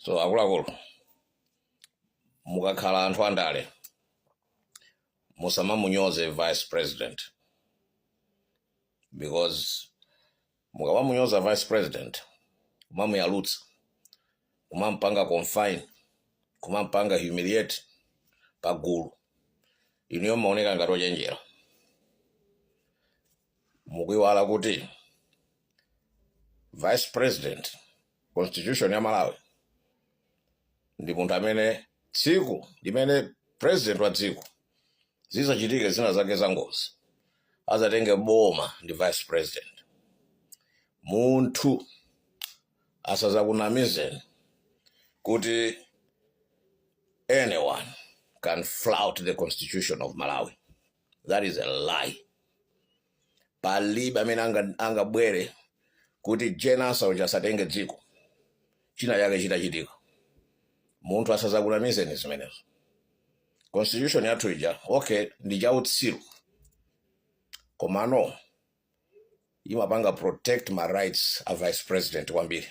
So akuluakulu, mukakhala anthu andale, musamamunyoze vice president, because mukamamunyoza vice president, kumamuyalutsa, kumampanga confine, kumampanga humiliate pagulu, inuyo maoneka ngati ochenjera. Mukuiwala kuti vice president, constitution ya Malawi, ndi munthu amene tsiku limene president wa dziko zizachitike zina zake za ngozi, azatenge boma ndi vice president. Munthu asazakunamizeni kuti anyone can flout the constitution of Malawi. That is a lie. Palibe amene angabwere kuti Jane Ansah uja asatenge dziko china chake chitachitika. Munthu asazakunamizeni zimenezo. Constitution yathu ija, okay, ndi chautsiru, komano imapanga protect ma rights a vice president kwambiri.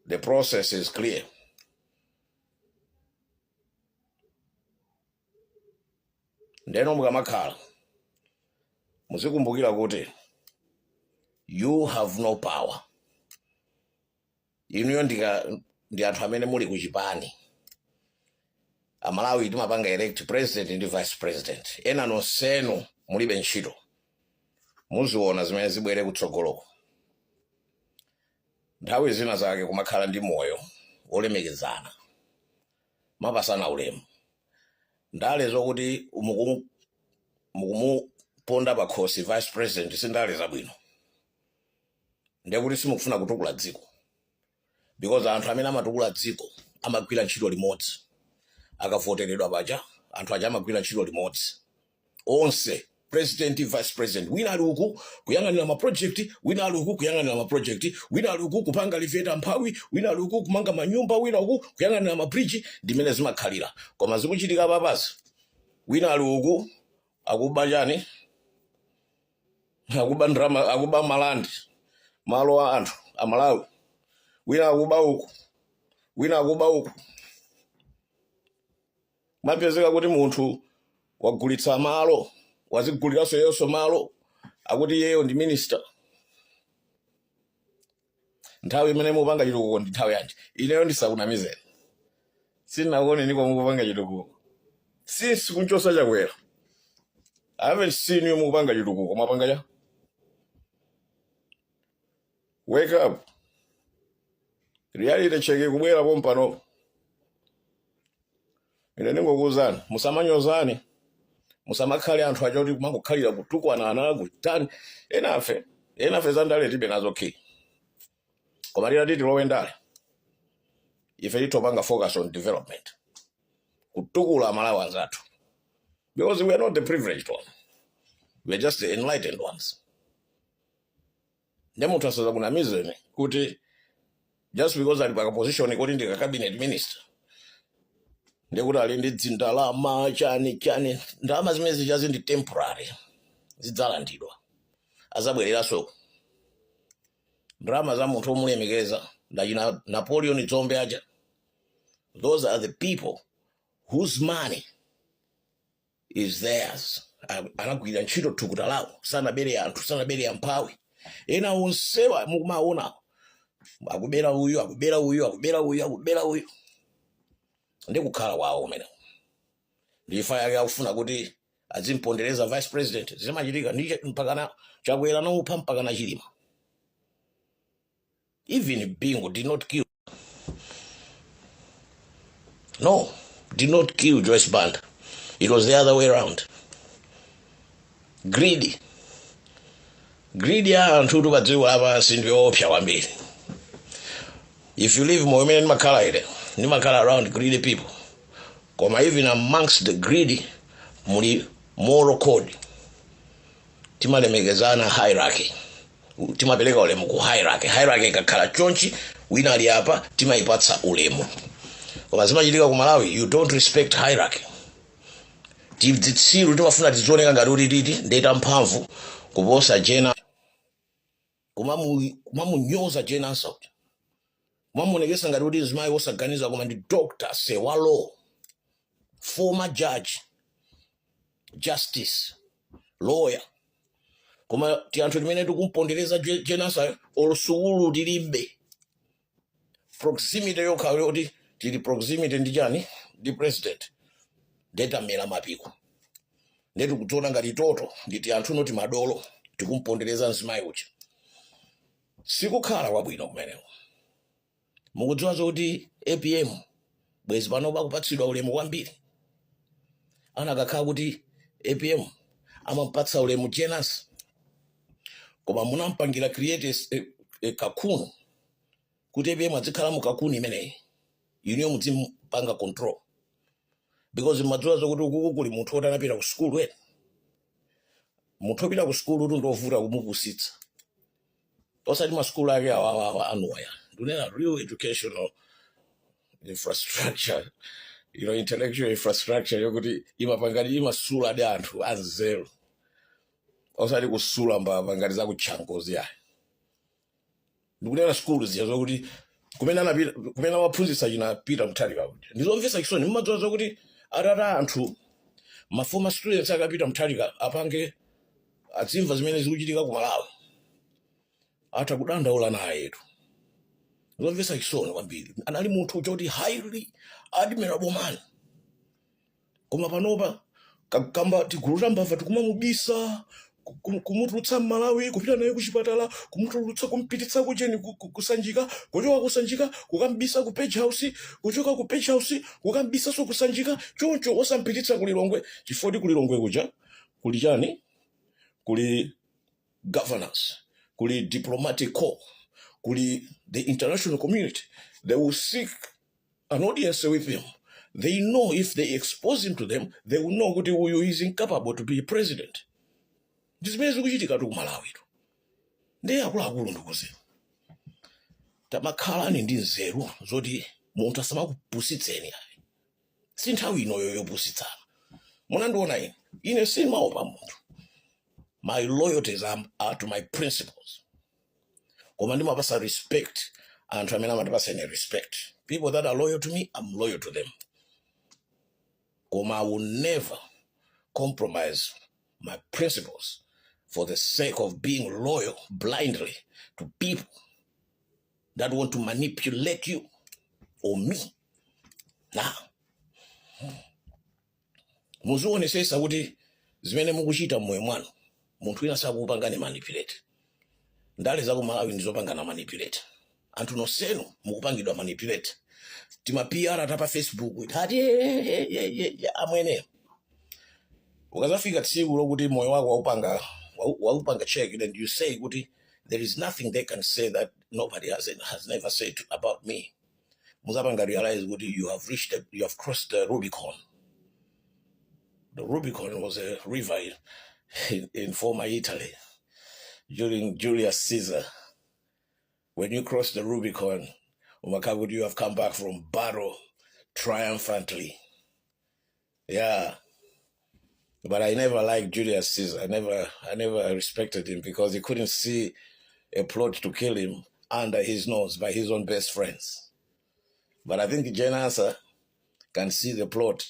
The process is clear. Ndeno mukamakhala, muzikumbukira kuti you have no power. Inuyo ndi anthu amene muli kuchipani. Amalawi timapanga elect president ndi vice president. Ena nonsenu mulibe ntchito. Muziona zimene zibwere kutsogoloko. Nthawi zina zake kumakhala ndi moyo wolemekezana, mapasana ulemu. Ndale zokuti mukumuponda pakhosi vice president si ndale zabwino. Ndiye kuti simukufuna kutukula dziko, because anthu amene amatukula dziko amagwira ntchito limodzi. Akavoteredwa paja, anthu aja amagwira ntchito limodzi onse, president, vice president. Wina ali uku kuyang'anira maproject, wina ali uku kuyang'anira maproject, wina ali uku kupanga alleviate amphawi, wina ali uku kumanga manyumba, wina uku kuyang'anira mabridge. Ndimene zimakhalira. Koma zikuchitika papazi, wina ali uku akuba chani? Akuba ndalama, akuba malandi, malo a anthu Amalawi. Wina akuba uku, wina akuba uku. Mapezeka kuti munthu wagulitsa malo, waziguliranso yeyonso malo, akuti iyeyo ndi minister. Nthawi imene mupanga chitukuko ndi nthawi yanji? Ineyo ndisakunamizeni, sindinakuone niko mukupanga chitukuko since kunchosa Chakwera. I haven't seen you mukupanga chitukuko. Mwapanga cha? Wake up, reality check kubwera pompano. Ine ndingokuwuzani, musamanyozane, musamakhale anthu achoti kumangokhalira kutukwanana, kutani. Enafe zandale tibe nazo key, koma titati tilowe ndale, ife titopanga focus on development, kutukula Amalawi anzathu, because we are not the privileged one, we are just the enlightened ones. Nde munthu asazakunamizeni kuti just because ali paka position kuti ndi ka cabinet minister, ndekuti ali ndi dzindalama chani chani. Ndalama zimene zichazi ndi temporary, zidzalandidwa, azabwereranso. Ndalama za munthu omulemekeza ndachina Napoleon Dzombe aja. Those are the people whose money is theirs. Anagwira ntchito thukuta lawo, sanabere anthu, sanabere amphawi. Ena onsewa mukumaona akubera uyu, akubera uyu, akubera uyu, akubera uyu, ndi kukhala kwawo kumene. Ndi imfa yake akufuna kuti azimpondereza vice president. Zimachitika ndi mpakana Chakwera naupha, mpakana Chilima. Even Bingu did not kill, no, did not kill Joyce Banda. It was the other way around. Greedy, greed ya anthu tu padziko lapansi ndi yoopsa kwambiri. If you live moyo umene ndimakhala ine, ndimakhala around greedy people, koma even amongst the greedy muli moral code. Timalemekezana hierarchy, timapereka ulemu ku hierarchy. Hierarchy ikakhala chonchi, wina ali apa, timayipatsa ulemu. Koma zimachitika ku Malawi, you don't respect hierarchy. Tidzitsiru timafuna tizioneka ngati kuti titi ndeta mphamvu kuposa Jane. Kumamunyoza Jane Ansah, Mwamuonekesa ngati kuti mzimayi wosaganiza, koma ndi Dr. Sewalo, former judge, justice, lawyer. Koma ti anthu timene tikumpondereza Jane Ansah, olo sukulu tilibe, proximity yokha yoti tili proximity ndi chani, ndi president, ndetamera mapiko, ndetu kudziona ngati toto nditi anthu noti madolo tikumpondereza mzimayi uja. Sikukhala kwabwino kumeneko. Mukudziwa zokuti APM bwezi pano pakupatsidwa ulemu kwambiri anakakhala kuti APM amampatsa ulemu Jane Ansah, koma munampangira create a cocoon kuti APM azikhala mu cocoon imeneyi, inuyo mudzimpanga control, because madziwa zokuti ukuku kuli munthu woti anapita ku sukulu ena. Munthu wopita ku sukulu kuti ndovuta kumupusitsa, osati masukulu ake awawawa anuwaya, ndunena real educational infrastructure, intellectual infrastructure yokuti imapangani, imasula di anthu anzeru, osati kusula mbava ngati zakutchangozi yayi. Ndikunena sukulu ziya zokuti kumene anapita, kumene amaphunzitsa china Peter Mutharika kuti ndizomvetsa chisoni. Mmadziwa zokuti atata anthu ma former students akapita Mutharika apange azimva zimene zikuchitika ku Malawi, atha kudandaula nayetu. Zomvetsa chisoni kwambiri. Anali munthu choti highly admirable man, koma panopa kamba tigulu tambava tikumamubisa, kumutulutsa mmalawi, kupita naye kuchipatala, kumutulutsa, kumpititsa kucheni kusanjika, kuchoka kusanjika kukambisa ku Page House, kuchoka ku Page House kukambisanso kusanjika, choncho osampititsa kulilongwe, chifukwa kulilongwe kuja kuli chani? Kuli governance, kuli diplomatic corps, kuli the international community. They will seek an audience with him. They know if they expose him to them, they will know kuti uyu is incapable to be president. Ndi zimene zikuchitika tu ku Malawi tu. Ndiye akuluakulu, ndikuziwa, tamakhalani ndi nzeru zoti munthu asamakupusitseni ayi. Si nthawi inoyo yopusitsana. Munandiona ine, ine sindimaopa munthu. My loyalties are to my principles, koma ndimapasa respect anthu amene amandipasa ine respect. People that are loyal to me, I'm loyal to them, koma I will never compromise my principles for the sake of being loyal blindly to people that want to manipulate you or me. Now muzionesesa kuti zimene mukuchita mmoyo mwanu munthu wina sakupangani manipulate. Ndale za ku Malawi ndizopangana manipulate. Anthu nonsenu mukupangidwa manipulate. Tima PR tapa Facebook ati amwene, ukazafika tsiku lokuti moyo wako waupanga check, then you say kuti there is nothing they can say that nobody has never said about me. Muzapanga realize kuti you have crossed the Rubicon. The Rubicon was a river in former Italy during Julius Caesar. When you cross the Rubicon, umakhala, you have come back from battle triumphantly. Yeah. But I never liked Julius Caesar. I never respected him because he couldn't see a plot to kill him under his nose by his own best friends. But I think Jane Ansah can see the plot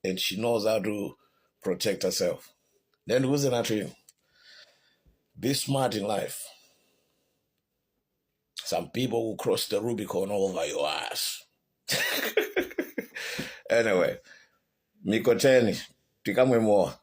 and she knows how to protect herself. Then who's in him? Be smart in life. Some people will cross the Rubicon over your ass. Anyway, Mikoteni, tikamwe more.